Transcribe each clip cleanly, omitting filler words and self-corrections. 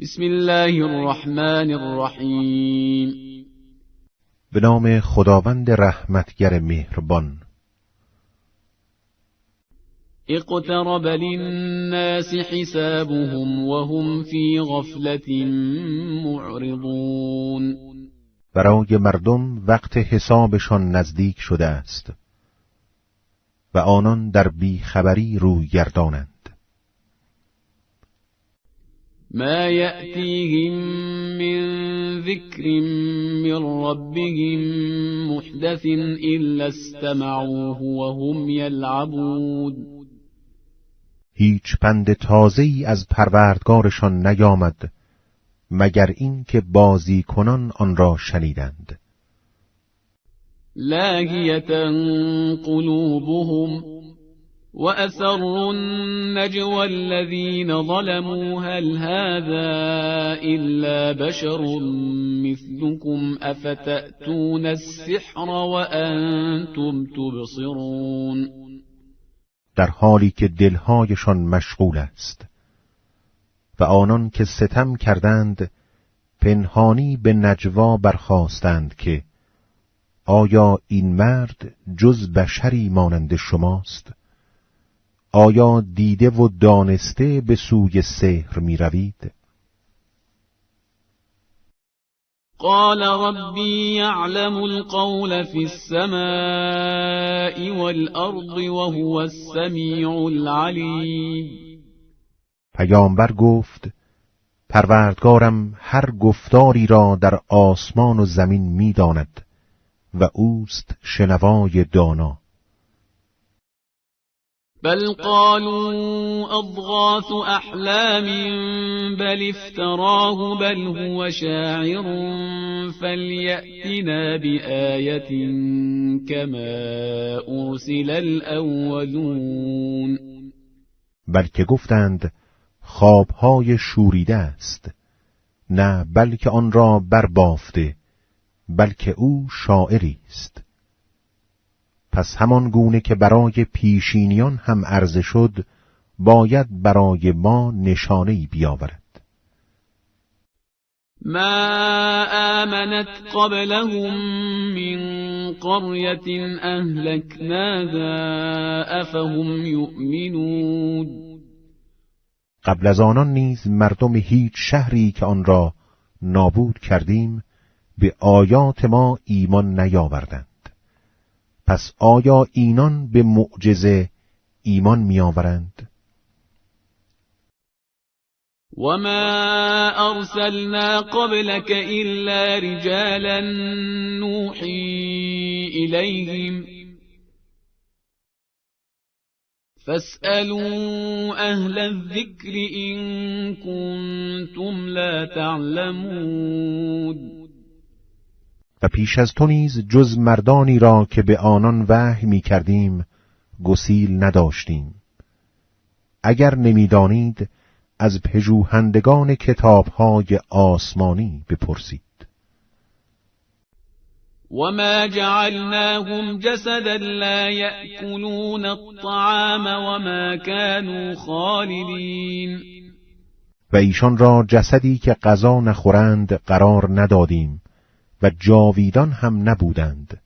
بسم الله الرحمن الرحیم. به نام خداوند رحمتگر مهربان. اقترب للناس حسابهم وهم في غفلة معرضون. برای مردم وقت حسابشان نزدیک شده است و آنان در بیخبری روی گردانند. ما یأتیهم من ذکر من ربهم محدث الا استمعوه وهم یلعبون. هیچ پند تازه‌ای از پروردگارشان نیامد مگر اینکه بازیکنان آن را شنیدند. لاهیة قلوبهم وأسروا النجوى الذين ظلموا هل هذا إلا بشر مثلكم أفتأتون السحر وأنتم تبصرون. در حالی که دلهایشان مشغول است و آنان که ستم کردند پنهانی به نجوا برخاستند که آیا این مرد جز بشری مانند شماست؟ آیا دیده و دانسته به سوی سحر می روید؟ قال ربی یعلم القول فی السماء والارض وهو السمیع العلیم. پیامبر گفت پروردگارم هر گفتاری را در آسمان و زمین میداند و اوست شنوای دانا. بل قالوا اضغاث احلام بل افتراه بل هو شاعر فلیأتنا بآیة كما ارسل الاولون. بلکه گفتند خوابهای شوریده است، نه بلکه آن را بربافته، بلکه او شاعری است. پس همان گونه که برای پیشینیان هم عرضه شد باید برای ما نشانه‌ای بیاورد. ما آمنت قبلهم من قرية اهلكناها افهم یؤمنون. قبل از آنان نیز مردم هیچ شهری که آن را نابود کردیم به آیات ما ایمان نیاوردند. پس آیا اینان به معجزه ایمان می‌آورند؟ وما ارسلنا قبلك الا رجالا نوحی الیهم فاسألوا اهل الذکر ان کنتم لا تعلمون. و پیش از تو نیز جز مردانی را که به آنان وحی می کردیم گسیل نداشتیم. اگر نمیدانید از پژوهندگان کتابهای آسمانی بپرسید. وما جعلناهم جسدا لا یأکلون الطعام وما كانوا خالدین. و ایشان را جسدی که غذا نخورند قرار ندادیم و جاویدان هم نبودند.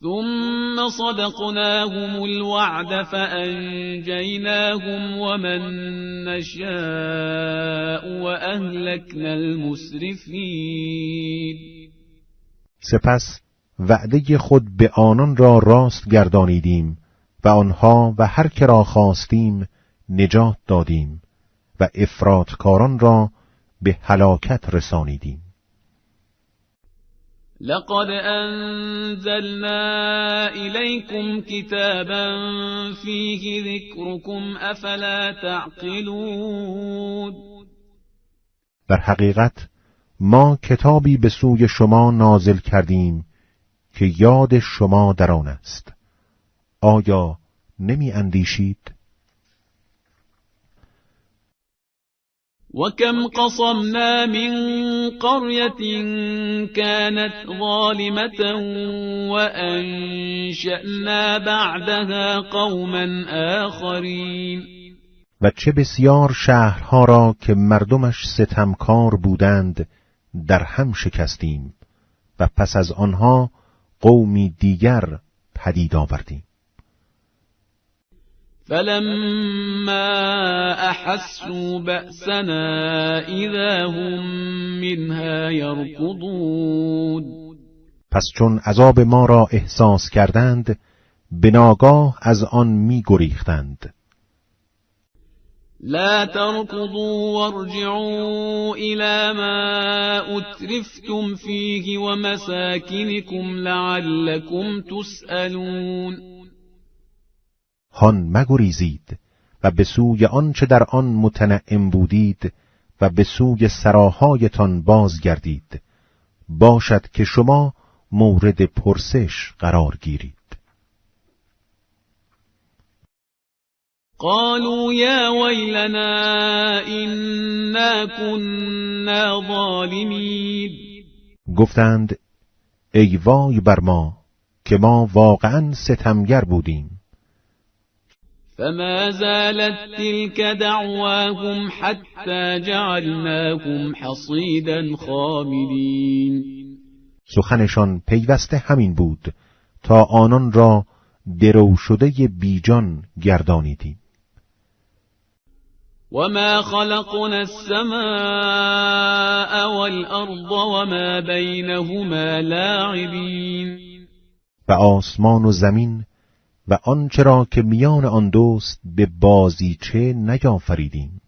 ثم صدقناهم الوعد فأنجیناهم ومن نشاء وأهلكنا المسرفین. سپس وعده خود به آنان را راست گردانیدیم و آنها و هر که را خواستیم نجات دادیم و افراطکاران را به هلاکت رسانیدیم. لقد انزلنا الیکم کتابا فیه ذکرکم افلا تعقلون. در حقیقت ما کتابی به سوی شما نازل کردیم که یاد شما در آن است. آیا نمی اندیشید؟ وكم قصمنا من قرية كانت ظالمة وأنشأنا بعدها قوما آخرين. و چه بسیار شهرها را که مردمش ستمکار بودند در هم شکستیم و پس از آنها قومی دیگر پدید آوردیم. فلما احسوا بأسنا اذا هم منها يركضون. پس چون عذاب ما را احساس کردند به ناگاه از آن می‌گریختند. لا تركضوا وارجعوا الى ما اترفتم فيه ومساكنكم لعلكم تسألون. هان مگریزید و به سوی آنچه در آن متنعم بودید و به سوی سراهایتان بازگردید، باشد که شما مورد پرسش قرار گیرید. قالوا یا ویلنا انا كنا ظالمین. گفتند ای وای بر ما که ما واقعا ستمگر بودیم. فما زالت تلك دعواهم حتى جعلناهم حصیدا خامدین. سخنشان پیوسته همین بود تا آنان را درو شده بیجان گردانیدیم. وما خلقنا السماء والارض وما بینهما لاعبین. و آسمان و زمین و آنچه را که میان آن دوست به بازیچه نیافریدیم.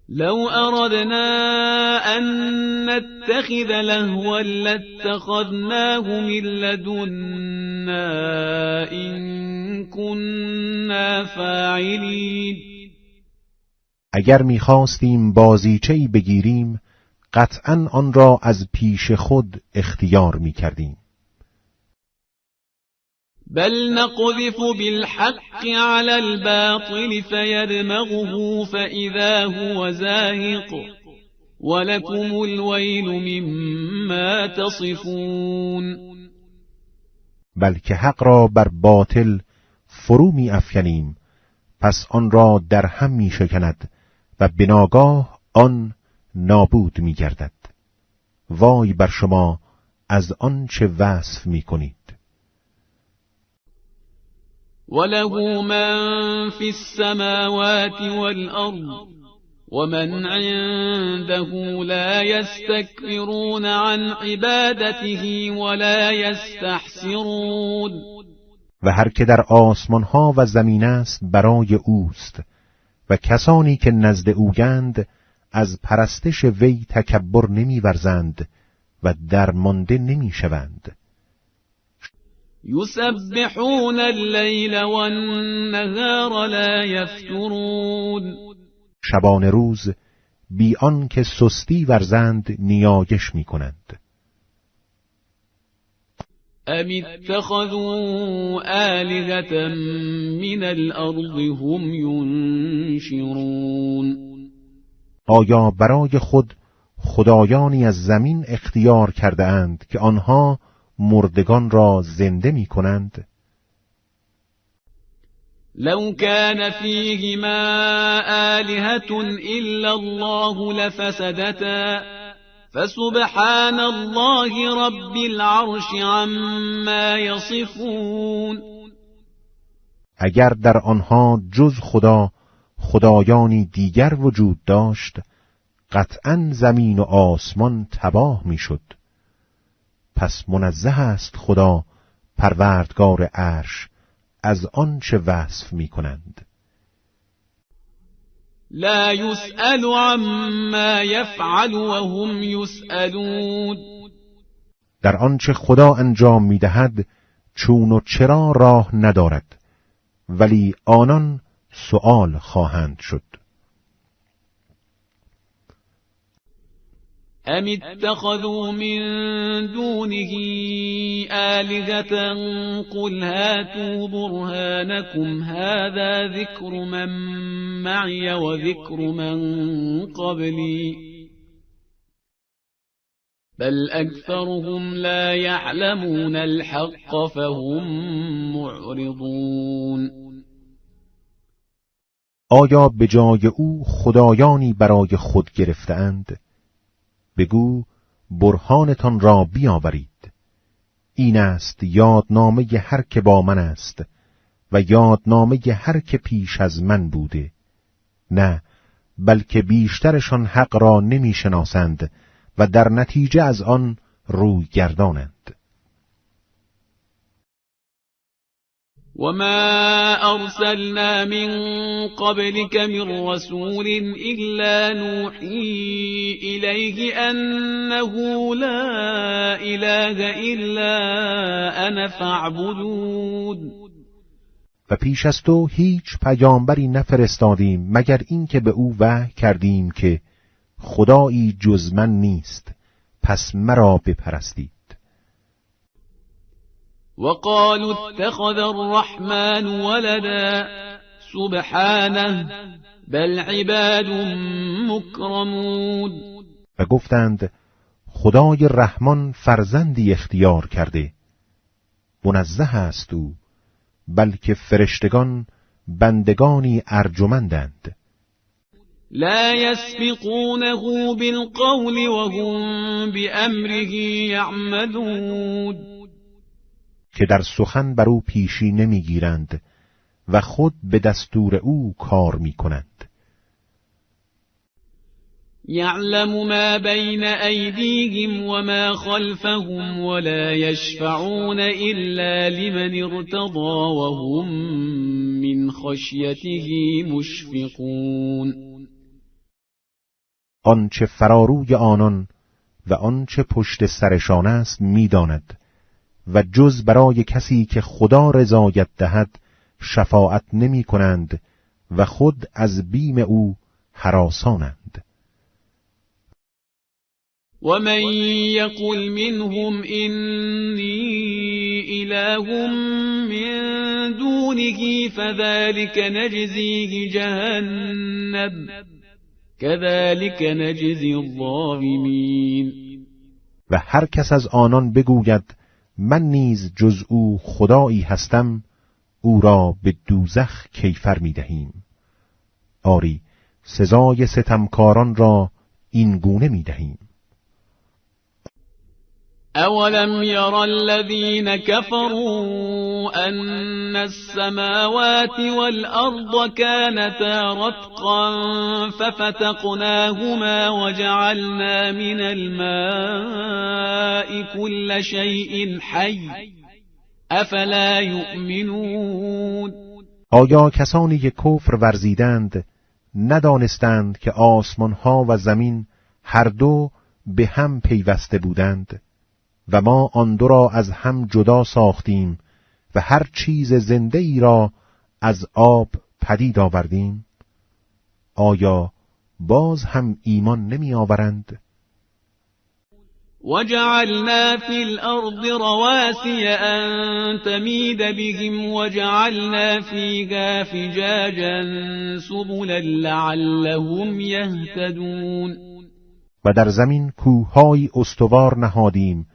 لو اردنا ان نتخذ لهوا لاتخذناه من لدنا ان كنا فاعلین. اگر میخواستیم بازیچه‌ای بگیریم قطعاً آن را از پیش خود اختیار میکردیم. بل نقذف بالحق على الباطل فيدمغه فإذا هو زاهق ولكم الويل مما تصفون. بلکه حق را بر باطل فرو می افکنیم، پس آن را در هم می شکند و بناگاه آن نابود می گردد. وای بر شما از آنچه وصف می کنید. وله من في السماوات والأرض ومن عنده لا يستكبرون عن عبادته ولا يستحسرون. و هر که در آسمان ها و زمین است برای اوست و کسانی که نزد اویند از پرستش وی تکبر نمی‌ورزند و درمانده نمی‌شوند. یسبحون اللیل والنهار لا یفترون. شبانه روز بی آن که سستی ورزند نیایش می‌کنند. ام اتخذوا آلهة من الارض هم ینشرون. آیا برای خود خدایانی از زمین اختیار کرده اند که آنها مردگان را زنده می کنند؟ لو كان فيهما آلهة إلا الله لفسدتا فسبحان الله رب العرش عما يصفون. اگر در آنها جز خدا خدایانی دیگر وجود داشت قطعا زمین و آسمان تباه میشد. پس منزه است خدا پروردگار عرش از آنچه وصف میکنند. لا يسأل عما يفعل وهم يسألون. در آنچه خدا انجام میدهد چون و چرا راه ندارد، ولی آنان سؤال خواهند شد. ام اتخذوا من دونه آلهة قل هاتوا برهانكم هذا ذكر من معي وذكر من قبلي بل أكثرهم لا يعلمون الحق فهم معرضون. آیا به جای او خدایانی برای خود گرفته‌اند؟ بگو برهانتان را بیاورید. این است یادنامه هر که با من است و یادنامه هر که پیش از من بوده. نه، بلکه بیشترشان حق را نمیشناسند و در نتیجه از آن روی گردانند. وما أرسلنا من قبلك من رسول إلا نوحي إليه أنه لا إله إلا أنا فاعبدون. و پیش از تو هیچ پیامبری نفرستادیم مگر اینکه به او وحی کردیم که خدایی جز من نیست، پس مرا بپرستید. وقالوا اتخذ الرحمن ولدا سبحانه بل عباد مكرمون. و گفتند خدای رحمان فرزندی اختیار کرده، منزه است او، بلکه فرشتگان بندگانی ارجمندند. لا يسبقونه بالقول وهم بأمره يعملون. که در سخن بر او پیشی نمیگیرند و خود به دستور او کار میکنند. یعلم ما بین ایدیهم وما خلفهم ولا یشفعون الا لمن ارتضی وهم من خشیته مشفقون. آنچه فراروی آنان و آنچه پشت سرشان است میداند و جز برای کسی که خدا رضایت دهد شفاعت نمی کنند و خود از بیم او هراسانند. ومن یقل منهم اینی اله من دونه فذلك نجزیه جهنم كذلك نجزی الظالمین. و هر کس از آنان بگوید من نیز جز او خدایی هستم، او را به دوزخ کیفر می دهیم. آری سزای ستمکاران را این گونه می دهیم. اولم یر الذین كفروا ان السماوات والارض كانتا رتقا ففتقناهما وجعلنا من الماء كل شيء حي افلا یؤمنون. آیا کسانی که کفر ورزیدند ندانستند که آسمانها و زمین هر دو به هم پیوسته بودند و ما آن دو را از هم جدا ساختیم و هر چیز زنده ای را از آب پدید آوردیم؟ آیا باز هم ایمان نمی آورند؟ وجعلنا فی الارض رواسی ان تمید بهم وجعلنا فیها فجاجا سبلا لعلهم یهتدون. و در زمین کوههای استوار نهادیم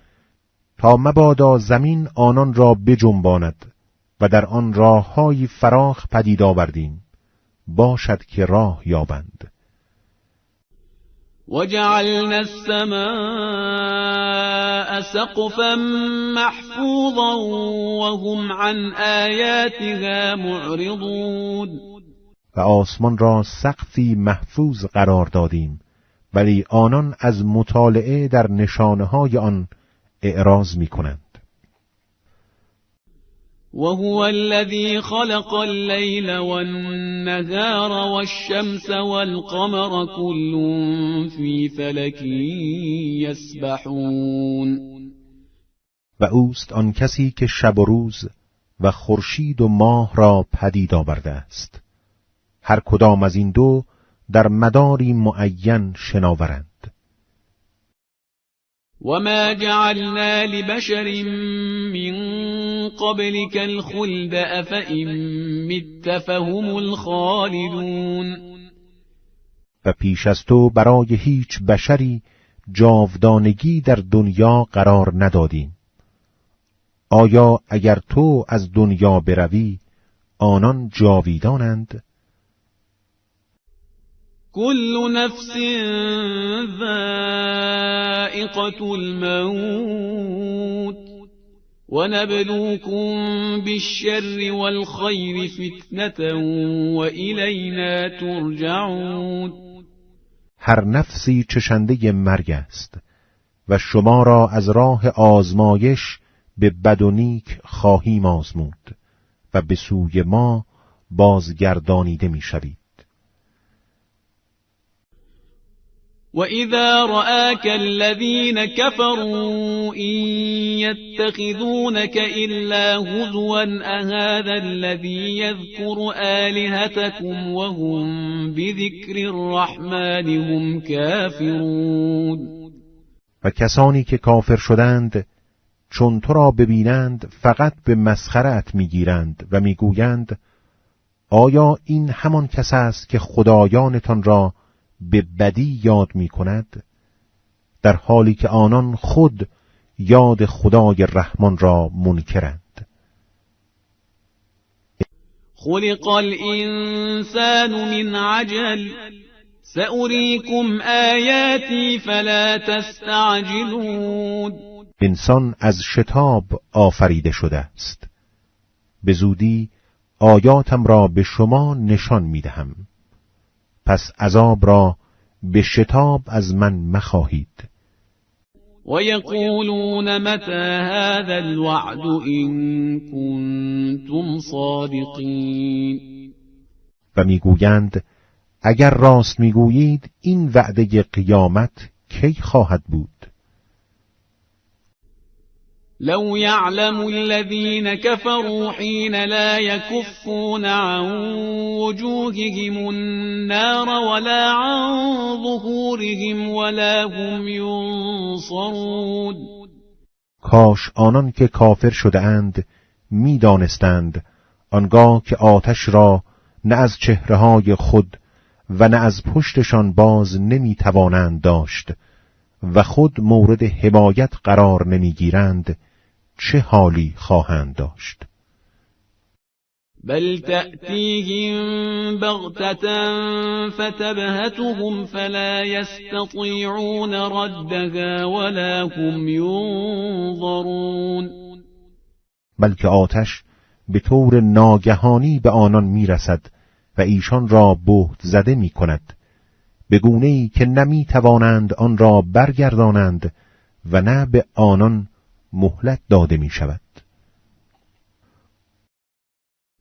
تا مبادا زمین آنان را بجنباند و در آن راههای فراخ پدید آوردیم، باشد که راه یابند. وجعلنا السماء سقفا محفوظا وهم عن آیاتها معرضون. و آسمان را سقفی محفوظ قرار دادیم، ولی آنان از مطالعه در نشانه‌های آن اعراض می‌کنند. وهو الذی خلق اللیل والنهار والشمس والقمر كل فی فلک یسبحون. و اوست آن کسی که شب و روز و خورشید و ماه را پدید آورده است، هر کدام از این دو در مداری معین شناورند. وما جعلنا لبشر من قبلك الخلد أفإن مت فهم الخالدون. و پیش از تو برای هیچ بشری جاودانگی در دنیا قرار ندادیم. آیا اگر تو از دنیا بروی آنان جاویدانند؟ كل نفس ذائقة الموت ونبلوكم بالشر والخير فتنة وإلينا ترجعون. هر نفسی چشنده مرگ است و شما را از راه آزمایش به بد و نیک خواهیم آزمود و به سوی ما بازگردانیده میشوید. وَإِذَا رَآكَ الَّذِينَ كَفَرُوا إِن يَتَّخِذُونَكَ إِلَّا هُزُوًا أَهَذَا الَّذِي يَذْكُرُ آلِهَتَكُمْ وَهُمْ بِذِكْرِ الرَّحْمَنِ هُمْ كَافِرُونَ. و کسانی که کافر شدند چون تو را ببینند فقط به مسخرت میگیرند و میگویند آیا این همان کس است که خدایانتان را به بدی یاد می کند، در حالی که آنان خود یاد خدای رحمان را منکرند. خلق الانسان من عجل سأریکم آیاتی فلا تستعجلون. انسان از شتاب آفریده شده است. به زودی آیاتم را به شما نشان می دهم، پس عذاب را به شتاب از من مخواهید. و یقولون متى هذا الوعد ان کنتم صادقین. و میگویند اگر راست میگویید این وعده قیامت کی خواهد بود؟ لو يعلم الذين كفروا حين لا يكفون عن وجوههم النار ولا عن ظهورهم ولا هم ينصرون. کاش آنان که کافر شده اند میدانستند آنگاه که آتش را نه از چهره‌های خود و نه از پشتشان باز نمیتوانند داشت و خود مورد حمایت قرار نمیگیرند چه حالی خواهند داشت. بل تأتیهم بغتة فتبهتهم فلا یستطیعون ردها ولا هم ینظرون. بلکه آتش به طور ناگهانی به آنان میرسد و ایشان را بهت زده میکند، به گونه‌ای که نمیتوانند آن را برگردانند و نه به آنان مهلت داده می شود.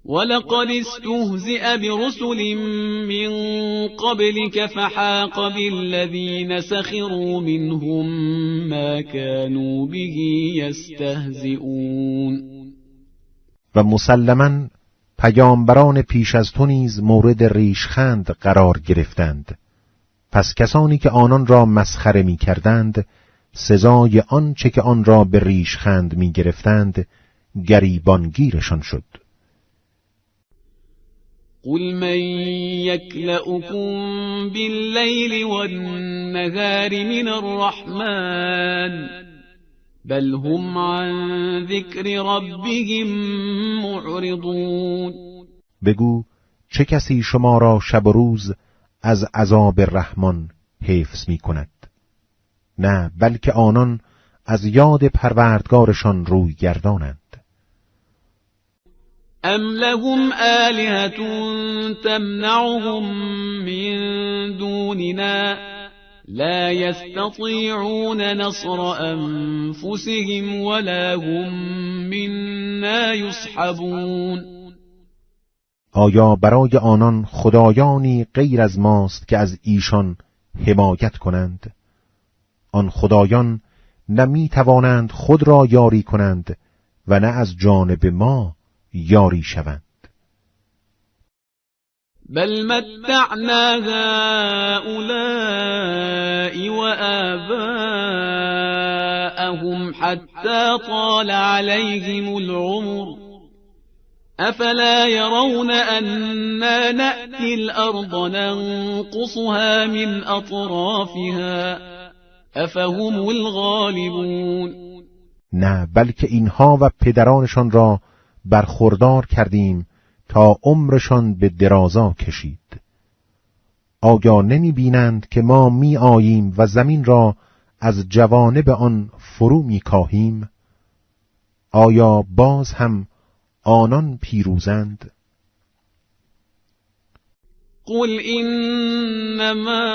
ولقد استهزئ برسل من قبلك فحاق بالذین سخروا منهم ما كانوا به یستهزئون. و مسلما پیامبران پیش از تو نیز مورد ریشخند قرار گرفتند، پس کسانی که آنان را مسخره می کردند سزای آنچه که آن را به ریشخند می گرفتند گریبانگیرشان شد. قل من یکلأکم باللیل والنهار من الرحمن بل هم عن ذکر ربهم معرضون. بگو چه کسی شما را شب و روز از عذاب رحمان حفظ می کند؟ نه، بلکه آنان از یاد پروردگارشان روی گردانند. ام لهم آلهة تمنعهم من دوننا لا يستطيعون نصر انفسهم ولا هم منا يصحبون. آیا برای آنان خدایانی غیر از ماست که از ایشان حمایت کنند؟ آن خدایان نه می توانند خود را یاری کنند و نه از جانب ما یاری شوند. بل متعنا هؤلاء وآباءهم حتى طال عليهم العمر افلا يرون أنا نأتي الأرض ننقصها من أطرافها افهم الغالبون. نه، بلکه اینها و پدرانشان را برخوردار کردیم تا عمرشان به درازا کشید. آیا نمی بینند که ما می آییم و زمین را از جوانب آن فرو می کاهیم؟ آیا باز هم آنان پیروزند؟ قل انما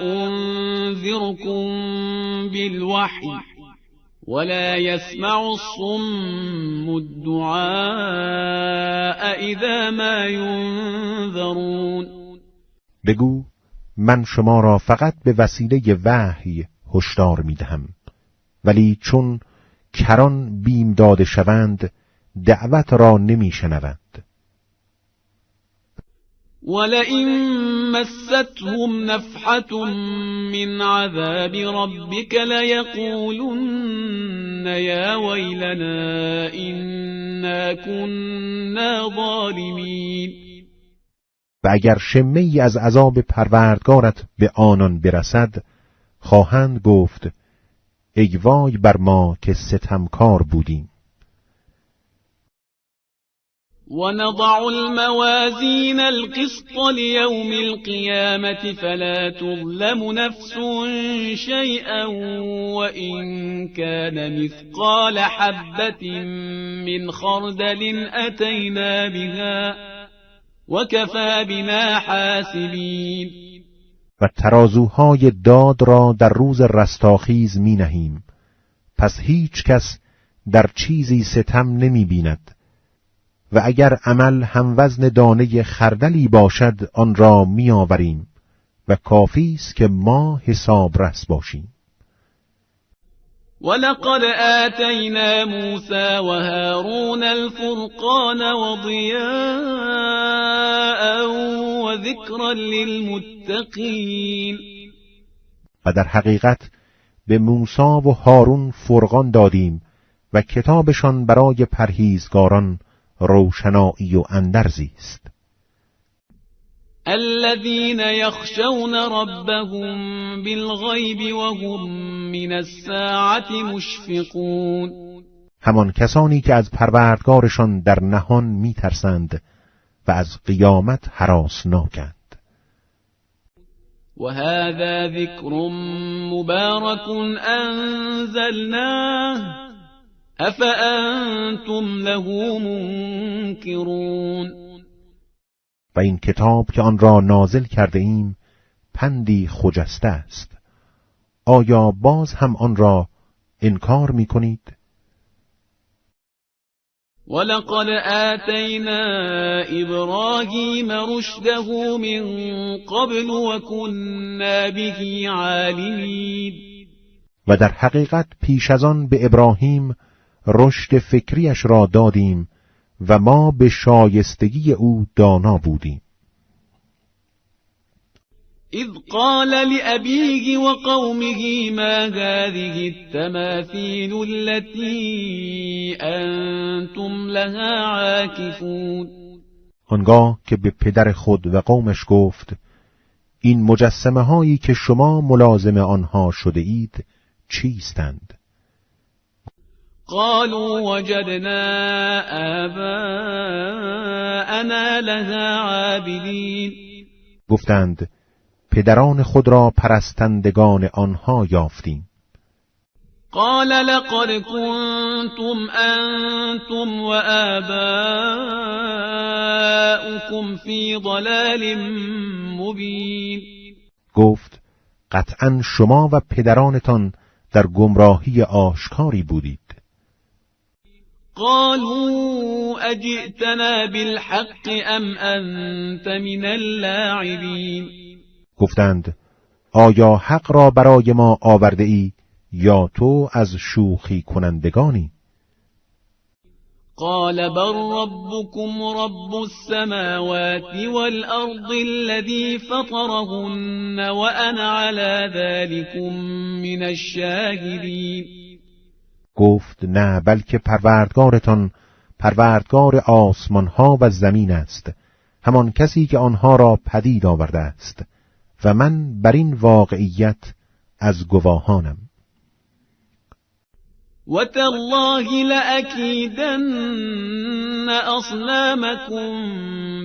انذركم بالوحی ولا يسمع الصم الدعاء اذا ما ينذرون. بگو من شما را فقط به وسیله وحی هشدار میدهم، ولی چون کران بیم داده شوند دعوت را نمیشنوند. ولئن مستهم نفحة من عذاب ربك ليقولن يا ويلنا إنا كنا ظالمين. و اگر شمه ای از عذاب پروردگارت به آنان برسد، خواهند گفت ای وای بر ما که ستمکار بودیم. ونضع الموازين القسط ليوم القيامة فلا تظلم نفس شيئا وإن كان مثقال حبة من خردل أتينا بها وكفى بنا حاسبين. و ترازوهای داد را در روز رستاخیز می نهیم، پس هیچ کس در چیزی ستم نمی بیند و اگر عمل هم وزن دانه خردلی باشد آن را می آوریم و کافی است که ما حسابرس باشیم. ولقد آتینا موسی و هارون الفرقان وضیاء وذکرا للمتقین. و در حقیقت به موسی و هارون فرقان دادیم و کتابشان برای پرهیزگاران روشنایی و اندرزی است. الذين يخشون ربهم بالغیب وهم من الساعة مشفقون. همان کسانی که از پروردگارشان در نهان میترسند و از قیامت هراسناکند. وهذا ذکر مبارک انزلناه افانتم له منکرون. و این کتاب که آن را نازل کرده ایم پندی خجسته است، آیا باز هم آن را انکار می کنید؟ ولقد آتینا ابراهیم رشده من قبل وكنا به عالمین. و در حقیقت پیش از آن به ابراهیم رشد فکریش را دادیم و ما به شایستگی او دانا بودیم. اذ قال لأبیه وقومه ما هذه التماثیل التي انتم لها عاکفون. آنگاه که به پدر خود و قومش گفت این مجسمه هایی که شما ملازم آنها شده اید چیستند؟ قالوا وجدنا آباءنا لها عابدین. گفتند پدران خود را پرستندگان آنها یافتیم. قال لقد كنتم انتم وآباؤكم في ضلال مبین. گفت قطعا شما و پدرانتان در گمراهی آشکاری بودید. قالوا اجئتنا بالحق ام انت من اللاعبین. گفتند آیا حق را برای ما آورده ای یا تو از شوخی کنندگانی؟ قال بل ربكم رب السماوات والأرض الذي فطرهن وأنا على ذلكم من الشاهدین. گفت نه، بلکه پروردگارتان پروردگار آسمانها و زمین است، همان کسی که آنها را پدید آورده است و من بر این واقعیت از گواهانم. وتالله لأكیدن أصنامكم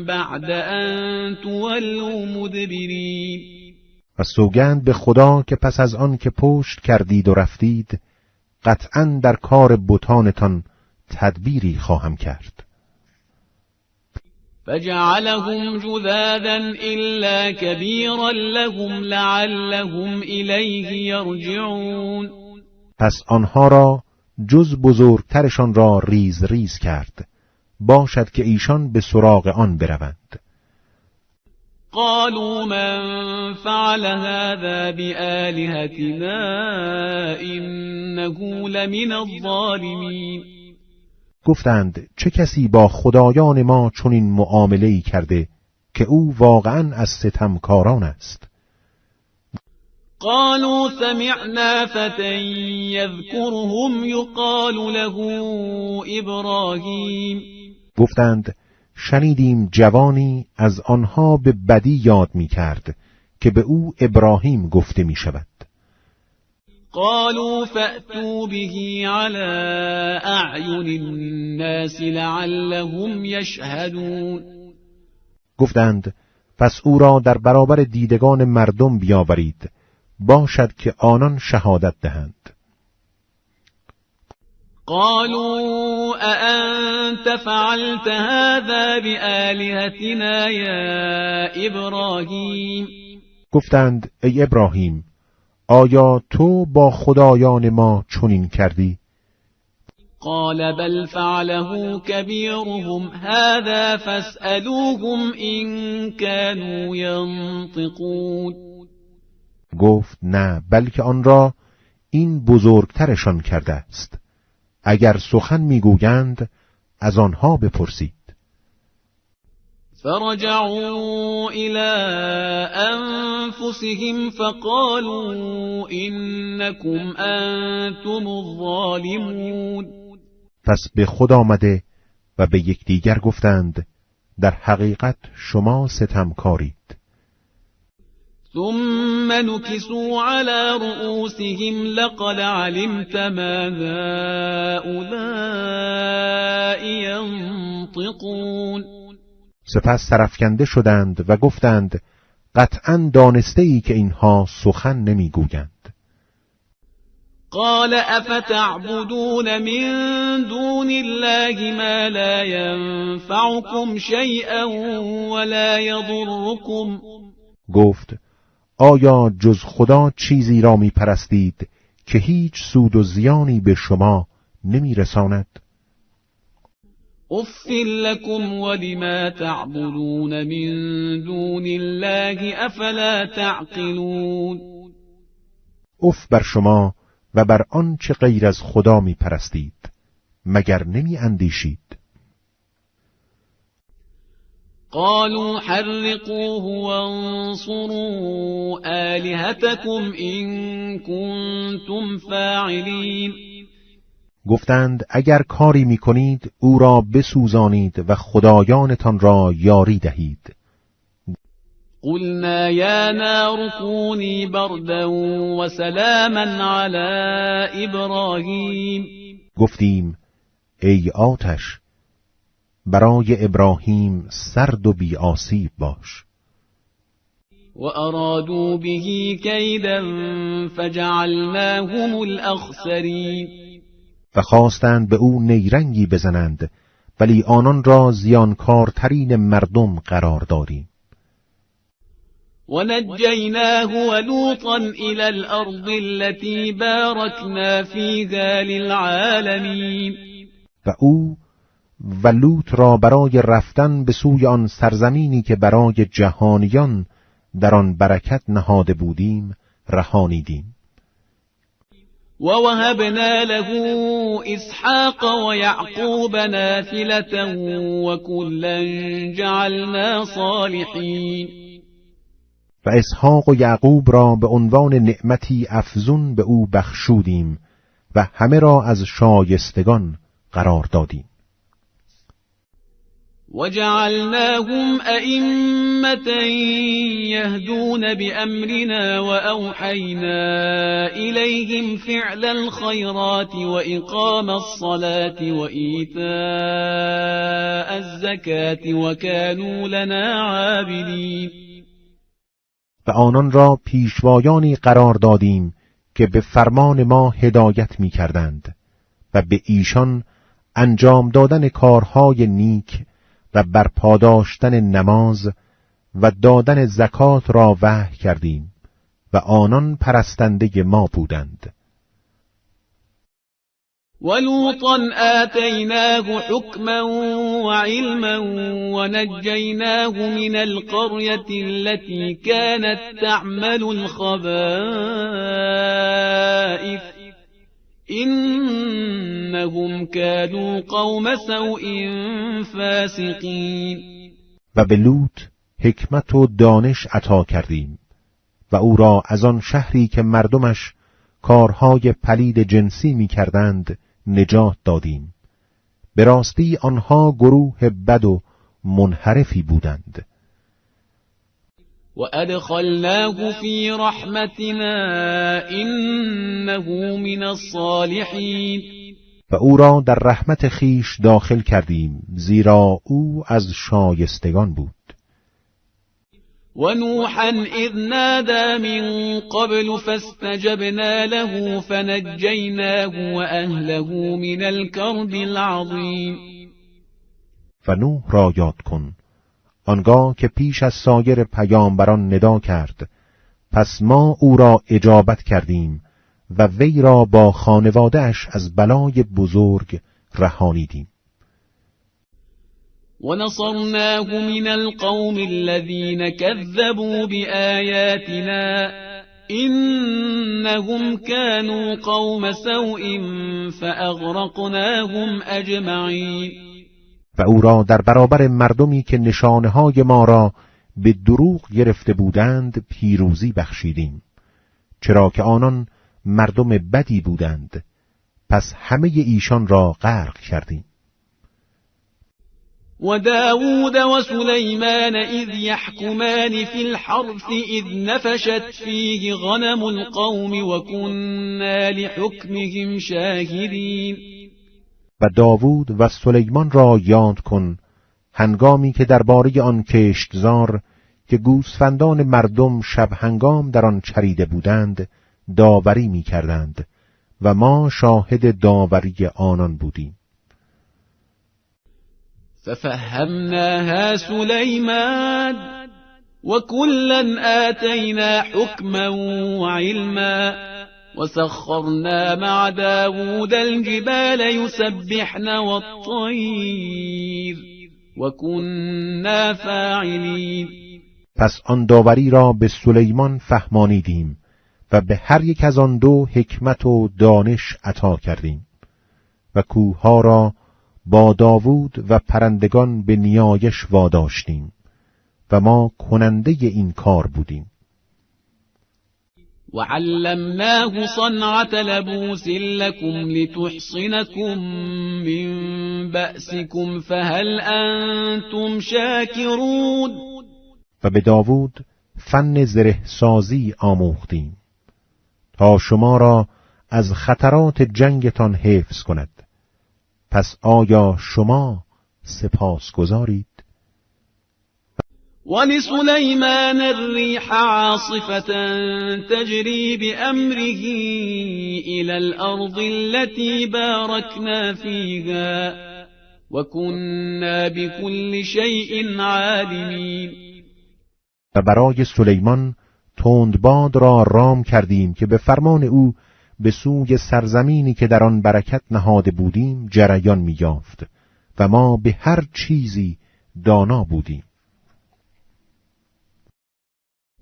بعد أن تولوا مدبرین. و سوگند به خدا که پس از آن که پشت کردید و رفتید، قطعا در کار بتانتان تدبیری خواهم کرد. فجعلهم جذاذا إلا كبیرا لهم لعلهم إلیه یرجعون. پس آنها را جز بزرگترشان را ریز ریز کرد، باشد که ایشان به سراغ آن بروند. قالوا من فعل هذا بآلهتنا إنه لمن الظالمین. گفتند چه کسی با خدایان ما چنین معامله‌ای کرده که او واقعا از ستمکاران است؟ قالوا سمعنا فتى يذكرهم يقال له ابراهیم. گفتند شنیدیم جوانی از آنها به بدی یاد می کرد که به او ابراهیم گفته می شود. قالوا فأتوا به على أعین الناس لعلهم یشهدون. گفتند پس او را در برابر دیدگان مردم بیاورید، باشد که آنان شهادت دهند. قالوا أأنت فعلت هذا بآلهتنا یا ابراهیم؟ گفتند ای ابراهیم، آیا تو با خدایان ما چنین کردی؟ قال بل فعله كبيرهم هذا فاسألوهم إن كانوا ينطقون. گفت نه، بلکه آن را این بزرگترشان کرده است. اگر سخن میگویند از آنها بپرسید. فرجعوا إلى أنفسهم فقالوا إنكم أنتم الظالمون. پس به خود آمده و به یکدیگر گفتند در حقیقت شما ستمکارید. ثم نكسوا على رؤوسهم لقد علمت ما هؤلاء ينطقون. سپس سرافکنده شدند و گفتند قطعا دانسته ای که اینها سخن نمیگویند. قال افتعبدون من دون الله ما لا ينفعكم شيئا ولا يضركم. گفت آیا جز خدا چیزی را می پرستید که هیچ سود و زیانی به شما نمی رساند؟ اف لكم ولما تعبدون من دون الله افلا تعقلون. اف بر شما و بر آنچه غیر از خدا می پرستید، مگر نمی اندیشید؟ قالوا حرقوه وانصروا آلهتكم إن كنتم فاعلین. گفتند اگر کاری میکنید او را بسوزانید و خدایانتان را یاری دهید. قلنا یا نار كوني بردا وسلاما على ابراهیم. گفتیم ای آتش، برای ابراهیم سرد و بی آسیب باش. و ارادوا به کیدا فجعلناهم الاخسرین. و خواستند به او نیرنگی بزنند، ولی آنان را زیانکارترین مردم قرار دادیم. و نجیناه ولوطا الى الارض التي بارکنا فیها للعالمین. و او و لوط را برای رفتن به سوی آن سرزمینی که برای جهانیان در آن برکت نهاده بودیم رهانیدیم. و وهبنا له اسحاق و یعقوب نافلة و کلا جعلنا صالحین. و اسحاق و یعقوب را به عنوان نعمتی افزون به او بخشودیم و همه را از شایستگان قرار دادیم. وجعلناهم أئمة يهدون بأمرنا وأوحينا إليهم فعل الخيرات وإقام الصلاة وإيتاء الزكاة وكانوا لنا عابدين. و آنان را پیشوایانی قرار دادیم که به فرمان ما هدایت می کردند و به ایشان انجام دادن کارهای نیک و برپا داشتن نماز و دادن زکات را وحی کردیم و آنان پرستنده ما بودند. ولوطا آتیناه حکما وعلما ونجیناه من القریة التي كانت تعمل الخبائث إنهم كانوا قوم سوء فاسقین. و به لوط حکمت و دانش عطا کردیم و او را از آن شهری که مردمش کارهای پلید جنسی می‌کردند نجات دادیم. به راستی آنها گروه بد و منحرفی بودند. وأدخلناه في رحمتنا إنه من الصالحین. و او را در رحمت خویش داخل کردیم، زیرا او از شایستگان بود. ونوحا إذ نادى من قبل فاستجبنا له فنجيناه وأهله من الكرب العظیم. و نوح را یاد کن، آنگاه که پیش از سایر پیامبران ندا کرد، پس ما او را اجابت کردیم و وی را با خانواده‌اش از بلای بزرگ رهانیدیم. ونصرناه من القوم الذين كذبوا بآياتنا إنهم كانوا قوم سوء فأغرقناهم أجمعين. و او را در برابر مردمی که نشانه‌های ما را به دروغ گرفته بودند پیروزی بخشیدیم، چرا که آنان مردم بدی بودند، پس همه ایشان را غرق کردیم. وداود وسليمان إذ يحكمان في الحرث إذ نفشت فيه غنم القوم وكنا لحكمهم شاهدين. و داوود و سلیمان را یاد کن، هنگامی که درباره آن کشتزار که گوسفندان مردم شب هنگام در آن چریده بودند داوری می کردند و ما شاهد داوری آنان بودیم. ففهمناها سليمان وكلا آتينا حكما وعلما وسخرنا مع داود الجبال يسبحن والطير وكنا فاعلين. پس آن داوری را به سلیمان فهمانیدیم و به هر یک از آن دو حکمت و دانش عطا کردیم و کوهها را با داوود و پرندگان به نیایش واداشتیم و ما کننده این کار بودیم. وعلمناه صنعة لبوس لكم لتحصنكم من بأسكم فهل أنتم شاكرون. و به داوود فن زره سازی آموختیم تا شما را از خطرات جنگتان حفظ کند، پس آیا شما سپاسگزارید؟ ولسليمان الريح عاصفة تجري بأمره إلى الأرض التي باركنا فيها وكنا بكل شيء عالمين. و برای سلیمان تندباد را رام کردیم که به فرمان او به سوی سرزمینی که در آن برکت نهاده بودیم جریان می‌یافت و ما به هر چیزی دانا بودیم.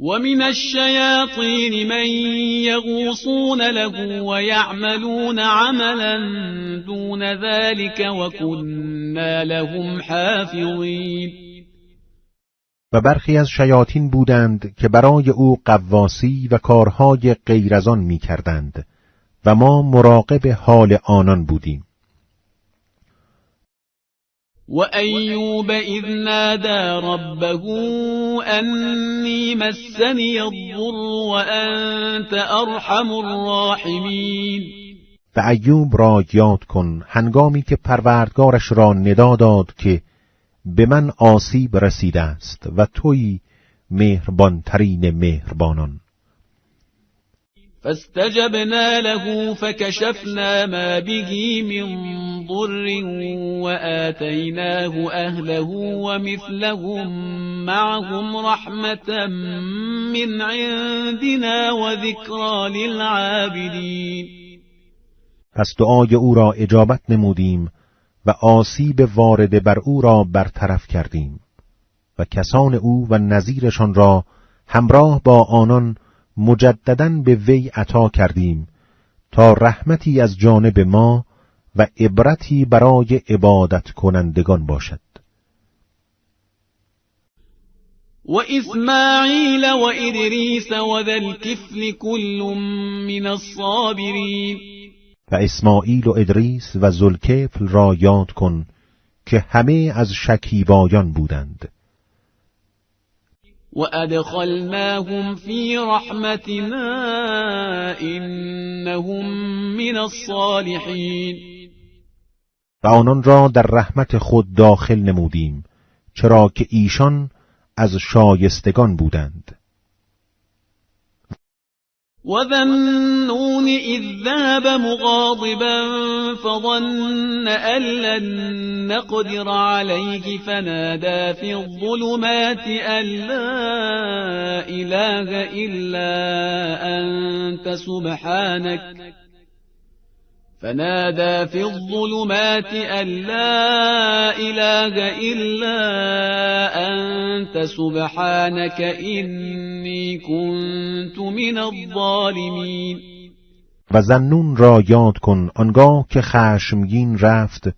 ومن الشياطين من يغوصون له ويعملون عملا دون ذلك وكنا لهم حافظين. و برخی از شیاطین بودند که برای او غواصی و کارهای غیر از آن می‌کردند و ما مراقب حال آنان بودیم. وأيوب إذ نادى ربه أني مسني الضر وأنت أرحم الراحمين. و ایوب را یاد کن هنگامی که پروردگارش را ندا داد که به من آسیب رسیده است و تویی مهربانترین مهربانان. فاستجبنا له فكشفنا ما به من ضر وآتيناه أهله ومثلهم معهم رحمة من عندنا وذكرى للعابدين. پس دعای او را اجابت نمودیم و آسیب وارد بر او را برطرف کردیم و کسان او و نظیرشان را همراه با آنان مجددا به وی عطا کردیم تا رحمتی از جانب ما و عبرتی برای عبادت کنندگان باشد. وإسماعيل وإدريس وذا الكفل كل من الصابرين. و اسماعیل و ادریس و ذوالکفل را یاد کن که همه از شکیبایان بودند. وأدخلناهم في رحمتنا إنهم من الصالحين. و آنان را در رحمت خود داخل نمودیم، چرا که ایشان از شایستگان بودند. وذا النون إذ ذهب مغاضبا فظن أن لن نقدر عليه فنادى في الظلمات أن لا إله إلا أنت سبحانك فنادى في الظلمات أن لا إله إلا أنت سبحانك إني كنت من الظالمين. و ذوالنون را یاد کن آنگاه که خشمگین رفت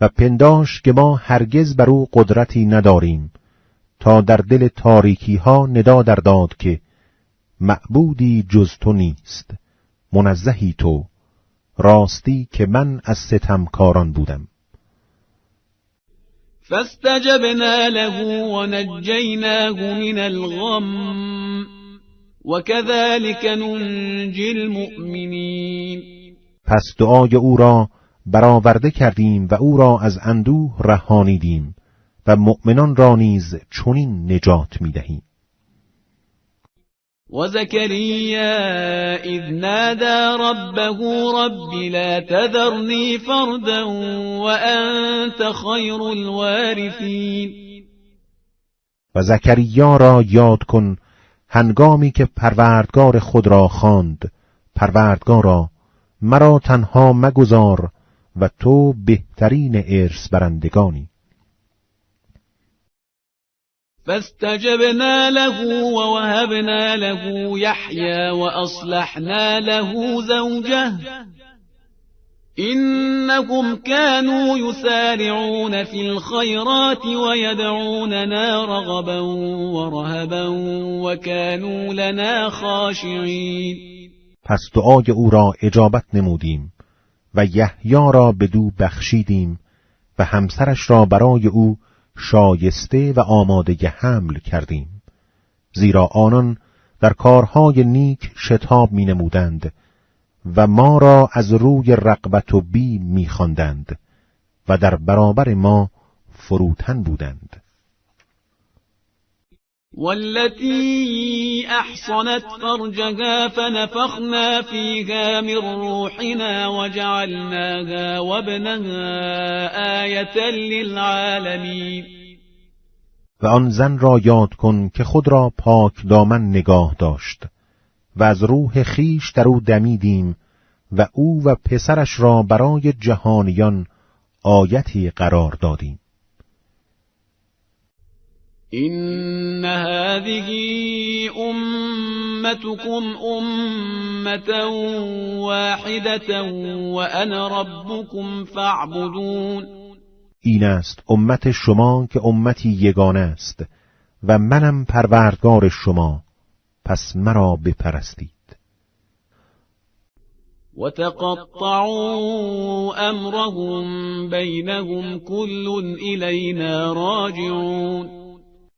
و پنداشت که ما هرگز بر او قدرتی نداریم، تا در دل تاریکی ها ندا در داد که معبودی جز تو نیست، منزهی تو، راستی که من از ستمکاران بودم. فاستجبنا له ونجیناه من الغم وكذلك ننجی المؤمنین. پس دعای او را برآورده کردیم و او را از اندوه رهانیدیم و مؤمنان را نیز چنین نجات میدهیم. وزكريا إذ نادى ربه رب لا تذرني فردا وأنت خير الوارثين. و زکریا را یاد کن هنگامی که پروردگار خود را خواند، پروردگارا مرا تنها مگذار و تو بهترین ارث برندگانی. فاستجبنا له ووهبنا له يحيى وأصلحنا له زوجه إنهم كانوا يسارعون في الخيرات ويدعوننا رغبا ورهبا وكانوا لنا خاشعين. پس دعای او را اجابت نمودیم و یحیی را بدو بخشیدیم و همسرش را برای او شایسته و آماده حمل کردیم، زیرا آنان در کارهای نیک شتاب می نمودند و ما را از روی رغبت و بیم می خواندند و در برابر ما فروتن بودند. والتي أحصنت فرجها فنفخنا فيها من روحنا وجعلناها وابنها آية للعالمين. و آن زن را یاد کن که خود را پاک دامن نگاه داشت و از روح خویش در او دمیدیم و او و پسرش را برای جهانیان آیتی قرار دادیم. إن هذه أمتكم أمة واحدة وأنا ربكم فاعبدون. این است امت شما که امتی یگانه است و منم پروردگار شما، پس مرا بپرستید. وتقطعوا أمرهم بينهم كل إلينا راجعون.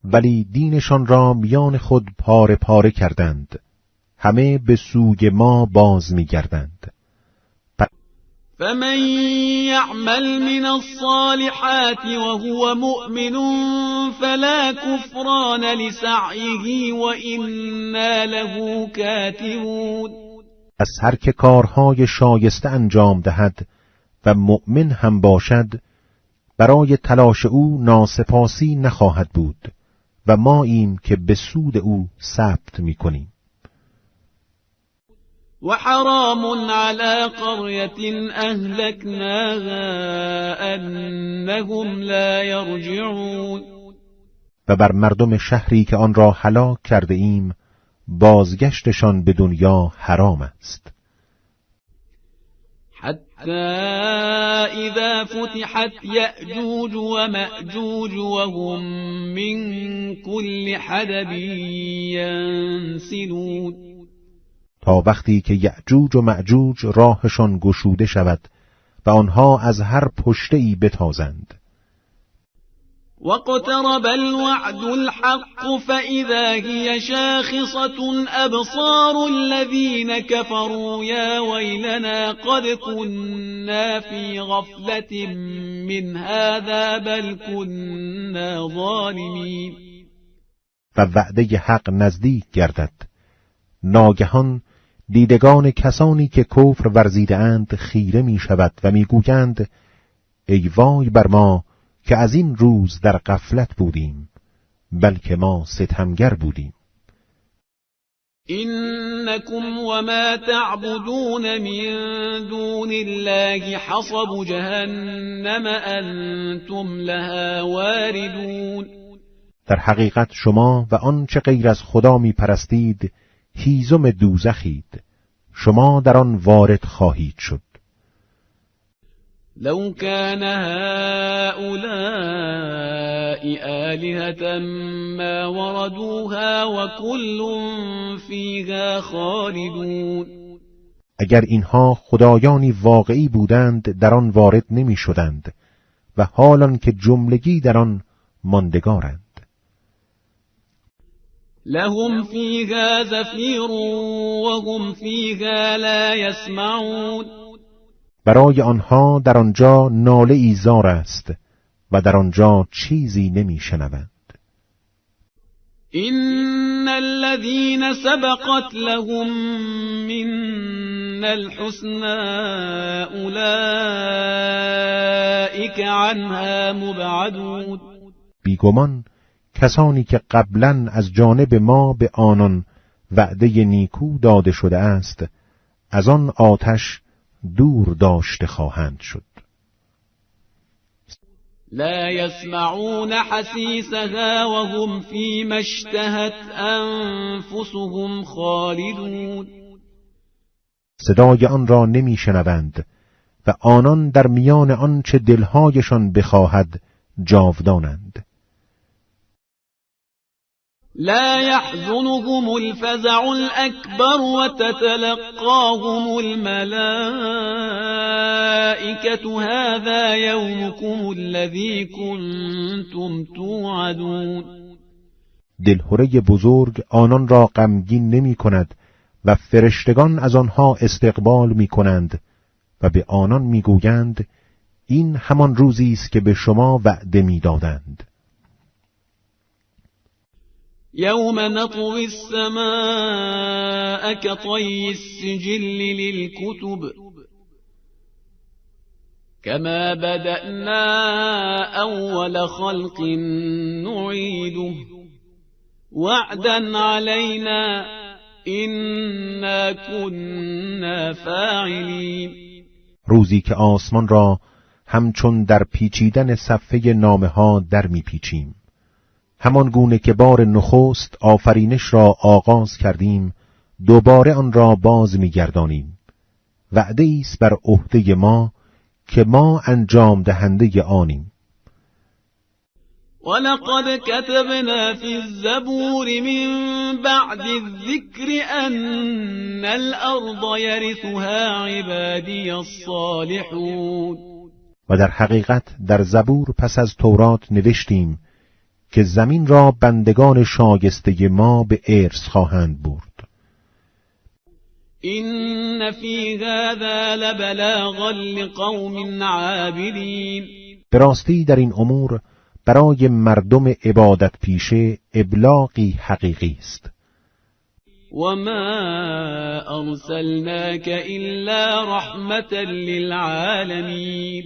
ولی دینشان را میان خود پاره پاره کردند، همه به سوی ما باز میگردند. فمن يعمل من الصالحات وهو مؤمن فلا كفران لسعيه وإنا له كاتبون. از هر که کارهای شایسته انجام دهد و مؤمن هم باشد، برای تلاش او ناسپاسی نخواهد بود و ما ایم که به سود او ثبت میکنیم. وحرام على قرية أهلكناها أنهم لا يرجعون. و بر مردم شهری که آن را هلاک کرده ایم بازگشتشان به دنیا حرام است. حتى إذا فتحت يأجوج ومأجوج وهم من كل حدب ينسلون. تا وقتی که یأجوج و مأجوج راهشان گشوده شود و آنها از هر پشته‌ای بتازند. واقترب الوعد الحق فإذا هي شاخصة أبصار الذين كفروا يا ويلنا قد كنا في غفلة من هذا بل كنا ظالمين. و وعده حق نزدیک گردد، ناگهان دیدگان کسانی که کفر ورزیده اند خیره می شود و میگویند ای وای بر ما که از این روز در غفلت بودیم، بلکه ما ستمگر بودیم. إنكم وما تعبدون من دون الله حصب جهنم أنتم لها واردون. در حقیقت شما و آنچه غیر از خدا می پرستید هیزم دوزخید، شما در آن وارد خواهید شد. لو كان هؤلاء آلهة ما وردوها وكل فيها خالدون. اگر اینها خدایانی واقعی بودند در آن وارد نمی شدند و حال آن که جملگی در آن ماندگارند. لهم فيها زفير وهم فيها لا يسمعون. برای آنها در آنجا ناله ای زار است و در آنجا چیزی نمیشنوند. إن الذين سبقت لهم منا الحسنى أولئك عنها مبعدون. بیگمان کسانی که قبلا از جانب ما به آنان وعده نیکو داده شده است، از آن آتش دور داشته خواهند شد. لا يسمعون حسيسها وهم فيما اشتهت أنفسهم خالدون. صدای آن را نمیشنوند و آنان در میان آنچه دلهایشان بخواهد جاودانند. لا يحزنهم الفزع الأكبر وتتلقاهم الملائكة هذا يومكم الذي كنتم توعدون. دلهره بزرگ آنان را غمگین نمی کند و فرشتگان از آنها استقبال می کنند و به آنان میگویند این همان روزی است که به شما وعده میدادند. يوم نطوي السماء كطي السجل للكتب كما بدأنا أول خلق نعيده وعدا علينا إنا كنا فاعلين. روزی که آسمان را همچون در پیچیدن صفحه نامه ها در میپیچیم، همان گونه که بار نخست آفرینش را آغاز کردیم دوباره آن را باز میگردانیم. وعده است بر عهده ما که ما انجام دهنده آنیم. ولقد كتبنا في الزبور من بعد الذكر أن الأرض يرثها عبادي الصالحون. و در حقیقت در زبور پس از تورات نوشتیم که زمین را بندگان شایسته ما به ارث خواهند برد. إن في هذا لبلاغا لقوم عابدین. به راستی در این امور برای مردم عبادت پیشه ابلاغی حقیقی است. وما ارسلناک الا رحمة للعالمین.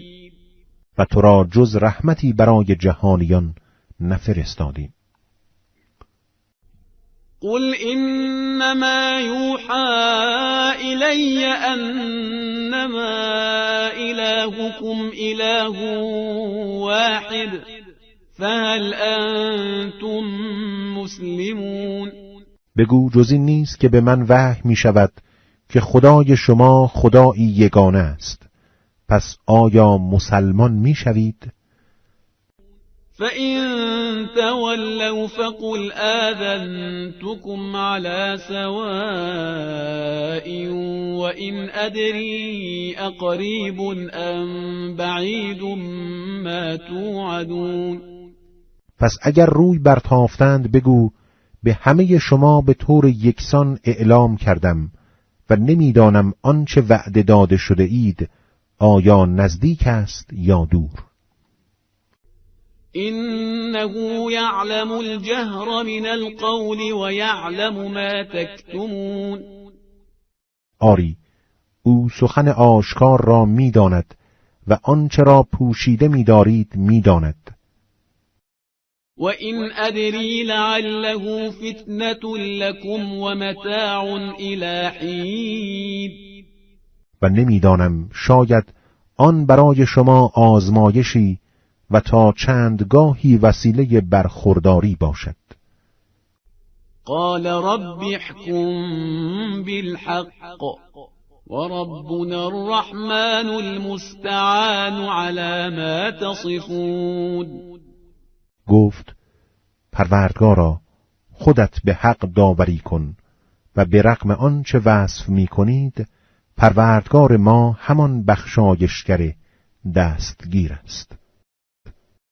و تو را جز رحمتی برای جهانیان نفرستادیم. قل انما یوحى الی انما الهکم اله واحد فهل انتم مسلمون. بگو جز این نیست که به من وحی می شود که خدای شما خدایی یگانه است، پس آیا مسلمان می شوید؟ فإن تولوا فقل آذنتكم على سواء وإن أدري أقريب أم بعيد ما توعدون. پس اگر روی برتافتند بگو به همه شما به طور یکسان اعلام کردم و نمیدانم آنچه وعده داده شده اید آیا نزدیک است یا دور. انه یعلم الجهر من القول ویعلم ما تکتمون. آری، او سخن آشکار را میداند و آنچه را پوشیده میدارید میداند. وَإِنْ أَدْرِي لَعَلَّهُ فِتْنَةٌ لَكُمْ وَمَتَاعٌ إِلَى حِينٍ. و نمیدانم شاید آن برای شما آزمایشی و تا چند گاهی وسیله برخورداری باشد. قال رب احكم بالحق وربنا الرحمن المستعان على ما تصفون. گفت پروردگارا، خودت به حق داوری کن و به رغم آنچه وصف می کنید پروردگار ما همان بخشایشگر دستگیر است.